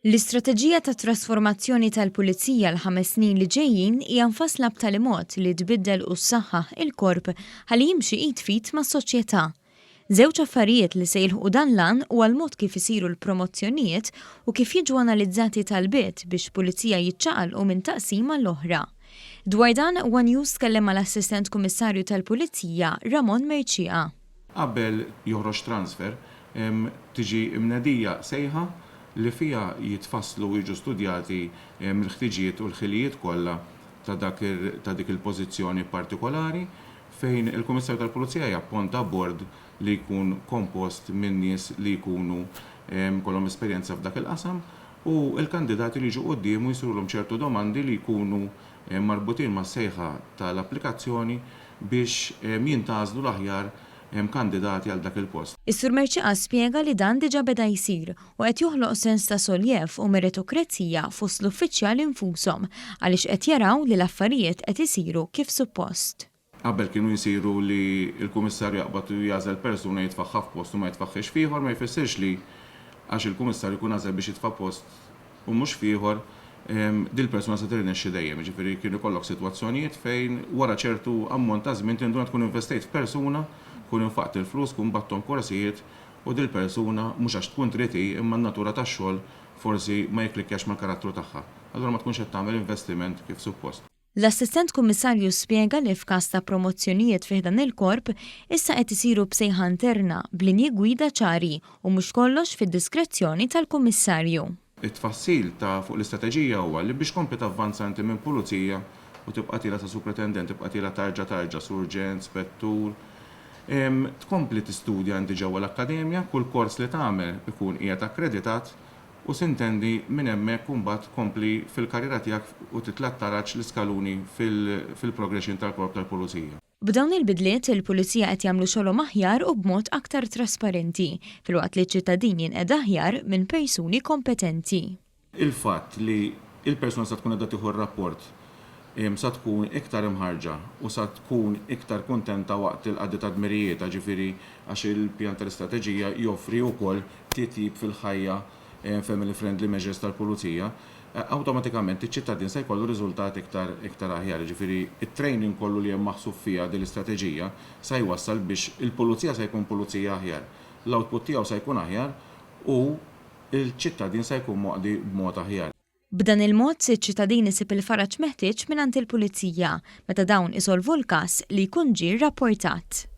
L-istrateġija ta' trasformazzjoni tal-Pulizija għall-ħames snin li ġejjin hija mfassla b'tali mod li tbiddel u ssaħħaħ il-Korp ħalli jimxi id f'id mas-soċjetà. Żewġ affarijiet li se jilħqu dan l-għan huwa l-mod kif isiru l-promozzjonijiet u kif jiġu analizzati talbiet biex pulizija jiċċaqalqu minn taqsima għall-oħra. Dwar dan, one News tkellem mal-Assistent Kummissarju tal-Pulizija Ramon Mercieca. Qabel joħroġ transfer, tiġi mnedija sejħa li fiha jitfasslu u jiġu studjati l-ħtiġijiet u l-ħilijiet kollha ta' dak ta' dik il-pożizzjoni partikolari fejn il-Kummissarju tal-Pulizija japponta bord li jkun kompost minn nies li jkunu jkollhom esperjenza f'dak il-qasam u l-kandidati li jiġu quddiemu jsirulhom ċertu domandi li jkunu marbutin mas-sejħa tal-applikazzjoni biex jintgħażlu l-aħjar kandidati għal dak il-post. Is-Sur Mercieca spjega li dan diġà beda jsir u qed joħloq sens ta' soljev u meritokrazija fost l-uffiċjali nfushom għaliex qed jaraw li l-affarijiet qed isiru kif suppost. Qabel kienu jsiru li l-Kummissarju jaqbad u jagħżel persuna jitfagħha f'post u ma jitfagħhiex f'ieħor ma jfissirx li għax il-Kummissarju jkun għażel biex jitfa' post u mhux f'ieħor, dil-persuna se tirnexxi dejjem. Jiġifieri kien ikollok sitwazzjonijiet fejn wara ċertu ammont ta' żmien tinduna tkun investejt f'persuna, tkun infaqt il-flus, tkun bgħatthom korsijiet u dil-persuna mhux għax tkun trid hi imma n-natura tax-xogħol forsi ma jikklikkjax mal-karattru tagħha. Allura ma tkunx qed tagħmel investiment kif suppost. L-Assistent Kummissarju spjega li f'każ ta' promozzjonijiet fi ħdan il-Korp, issa qed isiru b'sejħa interna, b'linji gwida ċari u mhux kollox fid-diskrezzjoni tal-Kummissarju. It-tfassil ta' fuq l-istrateġija huwa li biex tkompli tavvanza inti minn pulizija u tibqa' tiela' sa supretendent, tibqa' tiela' tarġa tarġa, surġent, spettur, tkompli tistudja inti ġewwa l-akkademja, kull kors li tagħmel ikun qiegħed akkreditat U sintendi minn hemmhekk u mbagħad tkompli fil-karriera tiegħek u titla' t-taraġ l-iskaluni fil-progression tal-Korp tal-Pulizija. B'dawn il-bidliet, il-Pulizija qed jagħmlu xogħolhom aħjar u b'mod aktar trasparenti, filwaqt li ċ-ċittadin jinqeda aħjar minn persuni kompetenti. Il-fatt li l-persuna sa tkun qiegħda tieħu r-rapport sa tkun iktar imħarrġa u sa tkun iktar kuntenta waqt il-qadi ta' dmirijietha, ġifieri għax il-pjan tal-istrateġija joffri wkoll titjib fil-ħajja family friendly measures tal-pulizija, awtomatikament iċ-ċittadin se jkollu riżultat iktar iktar aħjar. Jiġifieri t-training kollu li hemm maħsub fiha din l-istrateġija sa jwassal biex il-pulizija se jkun pulizija aħjar, l-output tiegħu se jkun aħjar u l-ċittadin se jkun moqdi b'mod aħjar. B'dan il-mod, iċ-ċittadin isib il-faraġ meħtieġ mingħand il-Pulizija meta dawn isolvu l-każ li jkun ġie rrapportat.